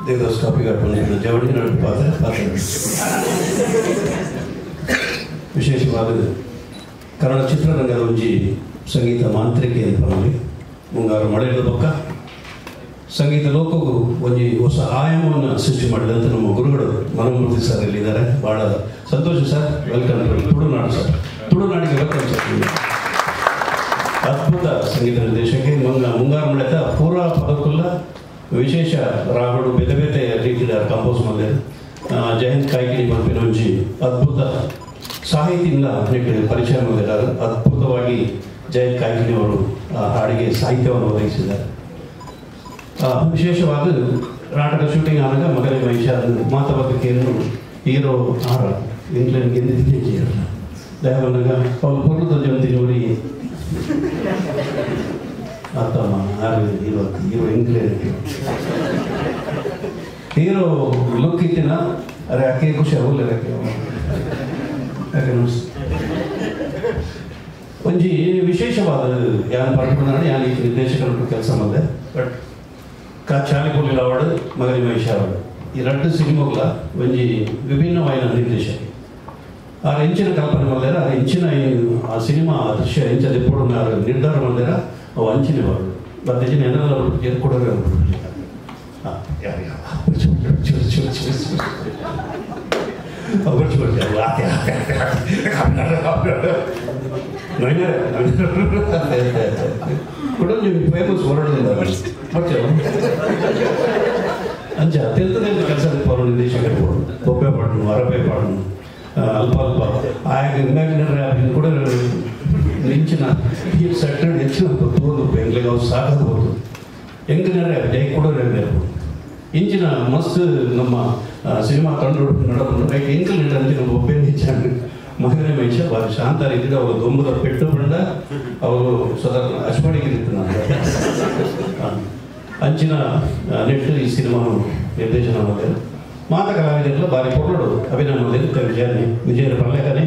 ದೇವದಾಸ್ ಕಾಪಿಗಾಟ್ ಜವಳಿ ನಡುವೆ ಪಾತ್ರ ಪಾತ್ರ ವಿಶೇಷವಾದ ಕನ್ನಡ ಚಿತ್ರರಂಗದ ಒಂಜಿ ಸಂಗೀತ ಮಾಂತ್ರಿಕೆ ಅಂತ ಮುಂಗಾರು ಮಳೆಗಳ ಬೊಕ್ಕ ಸಂಗೀತ ಲೋಕಗೂ ಒಂಜಿ ಹೊಸ ಆಯಾಮವನ್ನು ಸೃಷ್ಟಿ ಮಾಡಿದಂಥ ನಮ್ಮ ಗುರುಗಳು ಮನಮೂರ್ತಿ ಸರ್ ಇಲ್ಲಿದ್ದಾರೆ. ಭಾಳ ಸಂತೋಷ sir, welcome Tulunadu sir, ತುಳುನಾಡಿಗೆ welcome sir. ಅದ್ಭುತ ಸಂಗೀತ ನಿರ್ದೇಶಕ್ಕೆ ಮುಂಗಾರು ಮಳೆತ ಪೂರಾ ಪದಕ್ಕುಲ್ಲ ವಿಶೇಷ ರಾಗಗಳು ಬೇತೆ ಬೇತೆ ರೀತಿಯ ಕಂಪೋಸ್ ಮಾಡಿದ್ದಾರೆ. ಜಯಂತ್ ಕಾಯ್ಕಿಣಿ ಪಂಪಿನ ಒಂಜಿ ಅದ್ಭುತ ಸಾಹಿತಿಯಿಂದ ಪರಿಚಯ ಮಾಡಿದ್ದಾರೆ. ಅದ್ಭುತವಾಗಿ ಜಯಂತ್ ಕಾಯ್ಕಿಣಿ ಅವರು ಹಾಡಿಗೆ ಸಾಹಿತ್ಯವನ್ನು ಒದಗಿಸಿದ್ದಾರೆ. ವಿಶೇಷವಾದ ನಾಟಕ ಶೂಟಿಂಗ್ ಆದಾಗ ಮಗನೇ ಮಹಿಷ ಮಾತಬದ್ದಕೆಯನ್ನು ಹೀರೋ ಆರ ಇಂಗ್ಲೆಂಡ್ ಗೆದ್ದಿದ್ದೆ ದಯವನ್ನಾಗ ಅವನು ಪೂರ್ಣದ ಜಯಂತಿ ನೋಡಿ ಅತ್ತಮ್ಮ ಆರು hero hero England hero look ಇತ್ತಿನ ಅರೆ ಆಕೆ ಖುಷಿ ಆಗೋಲ್ಲ ಯಾಕೆ ಒಂಜಿ ವಿಶೇಷವಾದ ಯಾನ್ ಪಡ್ಕೊಂಡು ಯಾನ್ ಈ ನಿರ್ದೇಶಕರ ಕೆಲಸ ಮಾಡಿದೆ. ಬಟ್ ಕಾ ಚಾಲಿಪುಲಿ ಅವಾರ್ಡ್ ಮಗನಿ ಮಹಿಷ ಅವಾರ್ಡ್ ಈ ಎರಡು ಸಿನಿಮಾಗಳ ಒಂಜಿ ವಿಭಿನ್ನವಾದ ನಿರ್ದೇಶಕ ಆರ್ ಎಂಚಿನ ಕಲ್ಪನೆ ಮಾಡಿದಾರ, ಆ ಎಂಚಿನ ಆ ಸಿನಿಮಾ ದೃಶ್ಯ ಎಂಚ ದೆಪ್ಪೋಡು ನಿರ್ಧಾರ ಮಾಡಿದಾರ ಅವು ಅಂಚಿನ ಅವಾರ್ಡ್ ಬತ್ತಿನ ಏನೆಲ್ಲ ಕೊಡೋರು ಫೇಮಸ್ ಹೊರಡಲಿಲ್ಲ ಅಂಚ ಅತ್ಯಂತ ಕೆಲಸ ನಿರ್ದೇಶಕರು ಬೊಬ್ಬೆ ಪಾಡನು ಅರಬೆ ಪಾಡನು ಅಲ್ಪ ಅಲ್ಪ ಆಗ ಇಮ್ಯಾಜಿನರಿ ಕೂಡ ಮಿಂಚಿನ ಈ ಸೆಟ್ಟೆಡ್ ಹೆಚ್ಚಿನ ತೋದು ಎಂಗ್ಲಿಗೆ ಅವು ಸಾಕಬಹುದು ಎಂಕನರೇ ಜೈ ಕೂಡ ಇಂಚಿನ ಮಸ್ತ್ ನಮ್ಮ ಸಿನಿಮಾ ತಂಡ ನಡಪುಂಡು ಯಾಕೆ ಎಂಕಲ್ ಅಂಚಿನ ಬೊಬ್ಬೆ ಹೆಚ್ಚಾಗಿ ಮಗನೇ ಮಹಿಷ ಭಾರಿ ಶಾಂತ ರೀತಿಯಲ್ಲಿ ಅವರು ದೊಂಬದ ಪೆಟ್ಟು ಬಂಡ ಅವರು ಸಾಧಾರಣ ಅಶ್ವಣಿಗಿರಿತ್ತು ನಾನು ಅಂಚಿನ ನೆಟ್ಟು ಈ ಸಿನಿಮಾ ನಿರ್ದೇಶನ ಮಾಡಿದರು. ಮಾತ ಕಲಾವಿದರೆಲ್ಲ ಭಾರಿ ಕೊಡೋಡು ಅಭಿನಯ ಮಾಡಿದ್ರು. ವಿಜಯನೇ ವಿಜಯರ ಪಲ್ಲೇಕನೇ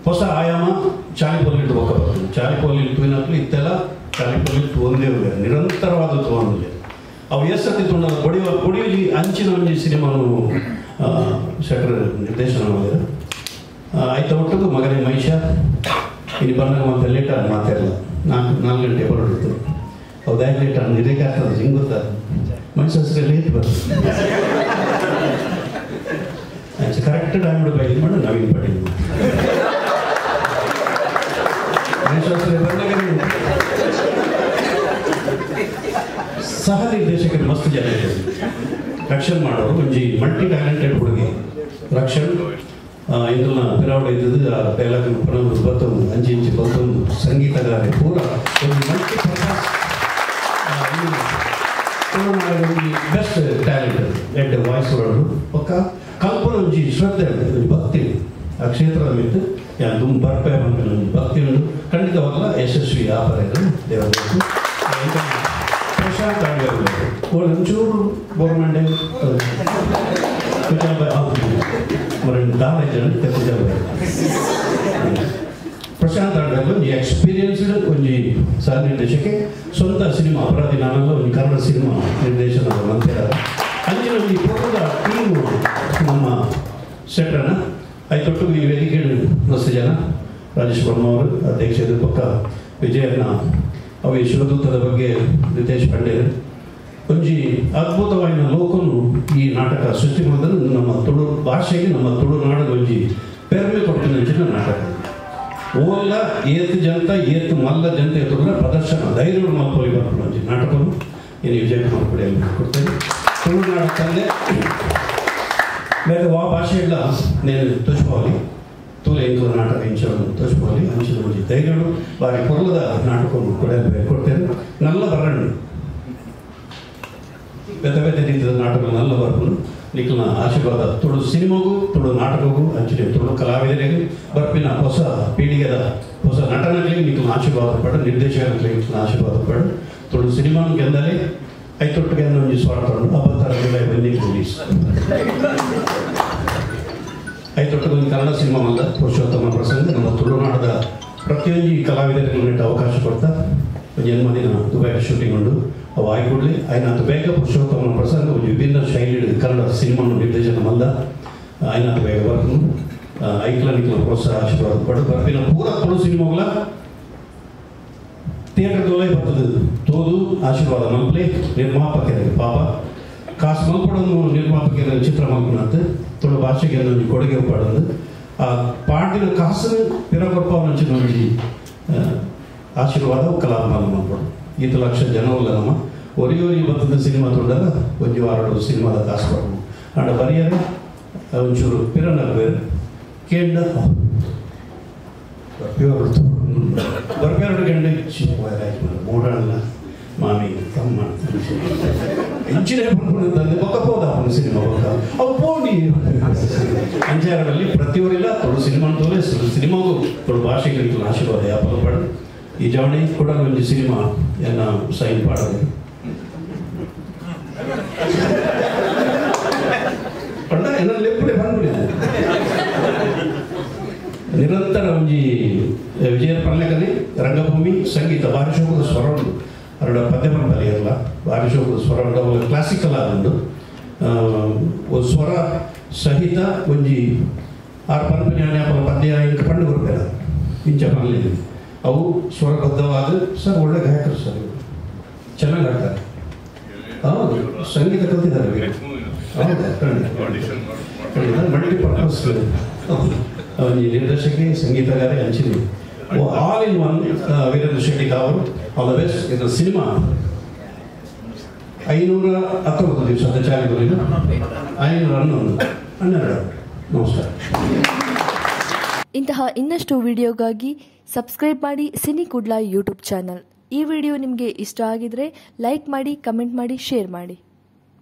ಹೊಸ ಆಯಾಮ ಚಾಲಿಪೊಲ್ಲಿ ಒಕ್ಕ ಬರ್ತದೆ. ಚಾಲಿಪೊಲ್ಲಿ ತೂಯಿನಕ್ಲು ಇತ್ತೆಲ್ಲ ಚಾಲಿಪೊಲ್ಲಿ ಒಂದೇ ನಿರಂತರವಾದ ತಗೊಂಡಿದೆ. ಅವು ಎಷ್ಟು ಸತಿ ತೊಗೊಂಡ ಬಡಿಯುವ ಬಡಿಯುಲಿ ಅಂಚಿನ ಒಂಜಿ ಸಿನಿಮಾನು ಶೆಟ್ರ್ ನಿರ್ದೇಶನ ಮಾಡಿದರು. ಆಯ್ತು ಒಟ್ಟಿಗೂ ಮಗನೇ ಮಹಿಷ ಇಲ್ಲಿ ಬಂದಾಗ ಮತ್ತೆ ಲೇಟ್ ಆಗಿ ಮಾತಾಡಲ್ಲ 4 ಗಂಟೆ ಹೊರಡಿತ್ತು. ಹೌದು ಯಾಕೆ ಲೇಟ್ ಆಗಿ ಲೇಟ್ ಆಗ್ತದೆ ಹಿಂಗೆ ಗೊತ್ತಾ ಮನುಷ್ಯ ಲೇಟ್ ಬರ್ತದೆ. ಕರೆಕ್ಟ್ ಟೈಮ್ ಬೈಲ್ ಮಾಡಿ ನವೀನ್ ಪಾಟೀಲ್ ಮಹೇಶ್ವರ ಬಂದಾಗ ಸಹ ನಿರ್ದೇಶಕರು ಮಸ್ತ್ ಜನ ಇದ್ದಾರೆ. ರಕ್ಷಣ್ ಮಾಡೋರು ಒಂಜಿ ಮಲ್ಟಿ ಟ್ಯಾಲೆಂಟೆಡ್ ಹುಡುಗಿ ರಕ್ಷಣ್ ಇಂದನ್ನ ಪಿರಾವಡ ಇದ್ದದ್ದು ಆ ಡೈಲಾಗ್ ಪಣವು ಬತ್ತೊಂದು ಅಂಚಿ ಇಂಚಿ ಬತ್ತೊಂದು ಸಂಗೀತಗಾರೆ ಪೂರ ಒಂದು ಮಲ್ಟಿ ಪರ್ಪಸ್ ಒಂಜಿ ಬೆಸ್ಟ್ ಟ್ಯಾಲೆಂಟ್ ಎಡ್ಡೆ ವಾಯ್ಸ್ ಪಕ್ಕ ಕಲ್ಪನೆ ಒಂಜಿ ಶ್ರದ್ಧೆ ಒಂಜಿ ಭಕ್ತಿ ಆ ಕ್ಷೇತ್ರದ ಮಿತ್ತು ಯಾನ್ ದುಂಬು ಬರ್ಪೆ ಪನ್ಪಿನ ಒಂಜಿ ಭಕ್ತಿ ಉಂಡು. ಖಂಡಿತವಾಗ್ಲ ಯಶಸ್ವಿ ಆಪರೇರು ದೇವರು ಪ್ರಶಾಂತ್ ಒಂಚೂರು ಗೋರ್ಮೆಂಟ್ ಪ್ರಶಾಂತ್ ಆಳ್ವೆರ್ ಒಂಜಿ ಎಕ್ಸ್ಪೀರಿಯನ್ಸ್ಡ್ ಒಂಜಿ ಸಹ ನಿರ್ದೇಶಕ್ಕೆ ಸ್ವಂತ ಸಿನಿಮಾ ಅಪರಾಧಿ ನಾನಲ್ಲ ಒಂಜಿ ಕನ್ನಡ ಸಿನಿಮಾ ನಿರ್ದೇಶನ ಮಂತ್ಯ ಅಂಚಿನ ಒಂಜಿ ಪೂರ್ವದ ಟೀಮ್ ನಮ್ಮ ಶೆಟ್ರನ ಐತೊಟ್ಟು ಈ ವೇದಿಕೆ ಮಸ್ತ್ ಜನ ರಾಜೇಶ್ ವರ್ಮ ಅವರು ಅಧ್ಯಕ್ಷರು ಪಕ್ಕ ವಿಜಯಣ್ಣ ಅವು ಈ ಶಿವದೂತದ ಬಗ್ಗೆ ರಿತೇಶ್ ಪಾಂಡೆ ಒಂಜಿ ಅದ್ಭುತವಾದ ಲೋಕನು ಈ ನಾಟಕ ಸೃಷ್ಟಿ ಮಾಡಿದ್ರೆ ನಮ್ಮ ತುಳು ಭಾಷೆಗೆ ನಮ್ಮ ತುಳುನಾಡಿಗೆ ಒಂಜಿ ಪೆರ್ಮೆ ಕೊಡ್ತಿನ ನಾಟಕ. ಓಲ್ಲ ಏತ್ ಜನತ ಏತ್ ಮಲ್ಲ ಜನತೆ ಎತ್ತುಗಳ ಪ್ರದರ್ಶನ ಧೈರ್ಯ ಮಲ್ಪೊಲಿ ಬರ್ಪುಂಡು ಒಂಜಿ ನಾಟಕನು ಏನು ವಿಜಯ್ ಕುಮಾರ್ ಪಡೆಯಲು ಕೊಡ್ತೇನೆ. ತುಳುನಾಡು ತಂದೆ ಬೇರೆ ವಾ ಭಾಷೆ ಇಲ್ಲ నేను ತೋಚ್ಕೋవాలి ತೂಲೆ ಇಂಕುಲ ನಾಟಕ ಇಂಚವನ್ನು ತೋಚ್ಕೋవాలి ಅಂಚಿನ ಒಂಜಿ ಧೈರ್ಯಡು ಬಾರಿ ಪೊರ್ಲದ ನಾಟಕವನ್ನು ಕೊಡೆಯಲು ಕೊಡ್ತೇನೆ. ನಲ್ಲ ಬರಣ್ಣು ಬೇತೆ ಬೇತೆ ರೀತಿಯ ನಾಟಕ ನಲ್ಲ ಬರ್ಪುಂಡು. ನಿಖಲ್ನ ಆಶೀರ್ವಾದ ತುಳು ಸಿನಿಮಾಗೂ ತುಳು ನಾಟಕಗೂ ಅಂಚಿನ ತುಳು ಕಲಾವಿದರಿಗೆ ಬರ್ಪಿನ ಹೊಸ ಪೀಳಿಗೆದ ಹೊಸ ನಟನಗಳಿಗೆ ನಿಖಲ್ನ ಆಶೀರ್ವಾದ ಪಡು, ನಿರ್ದೇಶಕರಿಗೆ ನಿಖಲ್ನ ಆಶೀರ್ವಾದ ಪಡು. ತುಳು ಸಿನಿಮಾನು ಗೆಂದಲೇ ಐತೊಟ್ಟಿಗೆ ಒಂಜಿ ಸ್ವಾರ್ಥ ಅಬತ್ತಾರ ಬಂದಿ ರಿಲೀಸ್ ಐತೊಟ್ಟಿಗೆ ಒಂದು ಕನ್ನಡ ಸಿನಿಮಾ ಮಲ್ಲ ಪುರುಷೋತ್ತಮ ಪ್ರಸಂಗ ನಮ್ಮ ತುಳುನಾಡದ ಪ್ರತಿಯೊಂದು ಕಲಾವಿದರಿಗೆ ಅವಕಾಶ ಕೊಡ್ತಾ ಒಂದು ಜನ್ಮದಿನ ದುಬೈ ಶೂಟಿಂಗ್ ಉಂಡು ಅವು ಆಯ್ಕೊಡ್ಲಿ ಆಯ್ತು ಬೇಗ ಪುರುಷೋತ್ತಮನ ಪ್ರಸಂಗ ಒಂಜಿ ವಿಭಿನ್ನ ಶೈಲಿ ಕನ್ನಡ ಸಿನಿಮಾ ನಿರ್ದೇಶನ ಮಲ್ಲ ಐನಾಥ ಬೇಗ ಬರ್ಪುನು ಐಕ್ಲ ನಿಕ್ಲ ಪ್ರೋತ್ಸಾಹ ಆಶೀರ್ವಾದ ಪಡು ಬರ್ಪಿನ ಪೂರ ತುಳು ಸಿನಿಮಾಗಳ ಥಿಯೇಟರ್ದಲ್ಲೇ ಬರ್ತದೆ ತೋದು ಆಶೀರ್ವಾದ ಮಲ್ಪಲೆ ನಿರ್ಮಾಪಕರಿಗೆ ಪಾಪ ಕಾಸು ಮಲ್ಪಡೊಂದು ನಿರ್ಮಾಪಕರ ಚಿತ್ರ ಮಲ್ಪನಂತ ತುಳು ಭಾಷೆಗೆ ಒಂಜಿ ಕೊಡುಗೆ ಪಾಡೊಂದು ಆ ಪಾಡಿನ ಕಾಸು ಪಿರಕೊರ್ಪವನಂಚಿನ ಒಂಜಿ ಆಶೀರ್ವಾದ ಕಲಾಭಿಮಾನ ಮಲ್ಪಡು ಈತ ಲಕ್ಷ ಜನ ಉಲ್ಲ ನಮ್ಮ ಒರಿ ಒರಿ ಬರ್ತದ ಸಿನಿಮಾ ತೊಂಡಾಗ ಒಂಜಿ ವಾರಡು ಸಿನಿಮಾದ ಕಾಸು ಕೊಡೋದು ಆಂಡ ಬರಿಯರೆ ಒಂಚೂರು ಪಿರನಗ್ಬೇರು ಕೇಂಡ ಬರ್ಬೇರು ಗಂಡ ಮೂಡಲ್ಲ ಮಾಮಿ ತಮ್ಮ ಇಂಚಿನೇ ಪನ್ಪುನಂತಂದು ಬೊಕ್ಕ ಪೋದ ಸಿನಿಮಾ ಬೊಕ್ಕ ಅವು ಪೋಡಿ ಅಂಚಾರದಲ್ಲಿ ಪ್ರತಿಯೊರಿಲ್ಲ ತುಳು ಸಿನಿಮಾ ಅಂತೋಲೆ ಸಿನಿಮಾಗೂ ತುಳು ಭಾಷೆಗೆ ಆಶೀರ್ವಾದ ಯಾಪಲ ಪಾಡು ಈ ಜವಣಿ ಕೂಡ ಒಂಜಿ ಸಿನಿಮಾ ಎನ್ನ ಸೈನ್ ಪಾಡೋದು ಪಂಡ ಎನ್ನ ಲೆಪ್ಪುಡೆ ಬಂದ್ಬಿಡಿ ನಿರಂತರ ಒಂಜಿ ವಿಜಯ ಪರ್ಲೆಕಲ್ಲಿ ರಂಗಭೂಮಿ ಸಂಗೀತ ಬಾರಿಶೋಕದ ಸ್ವರ ಉಂಡು ಅರಡ ಪದ್ಯ ಪಂಪಲಿ ಇರಲ್ಲ ಬಾರಿಶೋಕದ ಸ್ವರ ಉಂಡು ಅವು ಕ್ಲಾಸಿಕಲ್ ಆದುಂಡು ಸ್ವರ ಸಹಿತ ಒಂಜಿ ಆರು ಪನ್ಪನಿ ಅಪ್ಪಲ ಪದ್ಯ ಇಂಕ ಪಂಡು ಬರ್ಬೇಡ ಇಂಚ ಪನ್ಲಿ ಅವು ಸ್ವರಬದ್ಧವಾದ ಸರ್ ಒಳ್ಳೆ ಗಾಯಕರು ಸರ್ ಇವರು ಚೆನ್ನಾಗಿ ಆಡ್ತಾರೆ. ಹೌದು, ಸಂಗೀತ ಕಲ್ತಿದ್ದಾರೆ. ಹೌದು, ಖಂಡಿತ ಮಲ್ಟಿಪರ್ಪಸ್ ನಿರ್ದೇಶಕಿ ಸಂಗೀತಗಾರೆ ಅಂಚಿನಿ all in one Veerendra Shetty ಅವರು all the best. ಇದರ ಸಿನಿಮಾ 519 ದಿವಸದ ಚಾಲಿಬರಿನ 511 12. ನಮಸ್ಕಾರ. ಇಂತಹ ಇನ್ನಷ್ಟು ವಿಡಿಯೋಗಾಗಿ ಸಬ್ಸ್ಕ್ರೈಬ್ ಮಾಡಿ cine Kudla YouTube channel. ಈ ವಿಡಿಯೋ ನಿಮಗೆ ಇಷ್ಟ ಆಗಿದ್ರೆ ಲೈಕ್ ಮಾಡಿ, ಕಮೆಂಟ್ ಮಾಡಿ, ಶೇರ್ ಮಾಡಿ.